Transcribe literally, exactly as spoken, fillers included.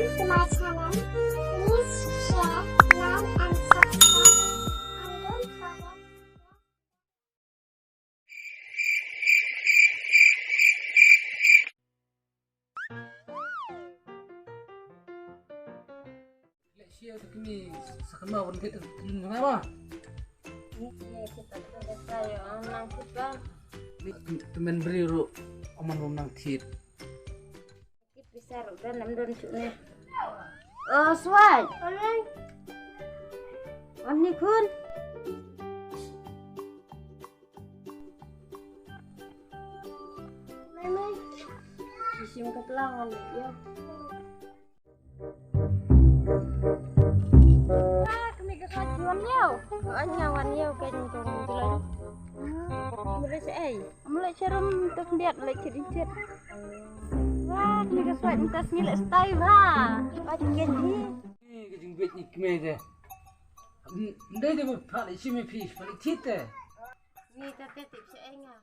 To my channel, please share, like and subscribe and don't forget. Leh shi ïa ka kmie sa kynmaw ban thied ka kmie nga ba. Ni, ni, kita, kita, kita, ya, nang kita. Ni, tymmen briew ruh, ym man ruh nang thied. Ki pisa ruh don, ym don shuh ne. Oh, Swai. Wan ni khun. Mai, mai. Shim ka tlang wan ïa. Ah, kmie ka Swai wan ïa. Wan ïa, wan ïa ka jong jong jong. Mula sa ai. Mula sharum tuk diat lek chit chit. Wah, kmie ka Swai mynta sngi leh stai ba. Ba ken hi. Ni ka jingbieit ni kmie te. Ndei te ba pha leh shim phi, pha leh thied te. Ni ta te tip sa ai nga.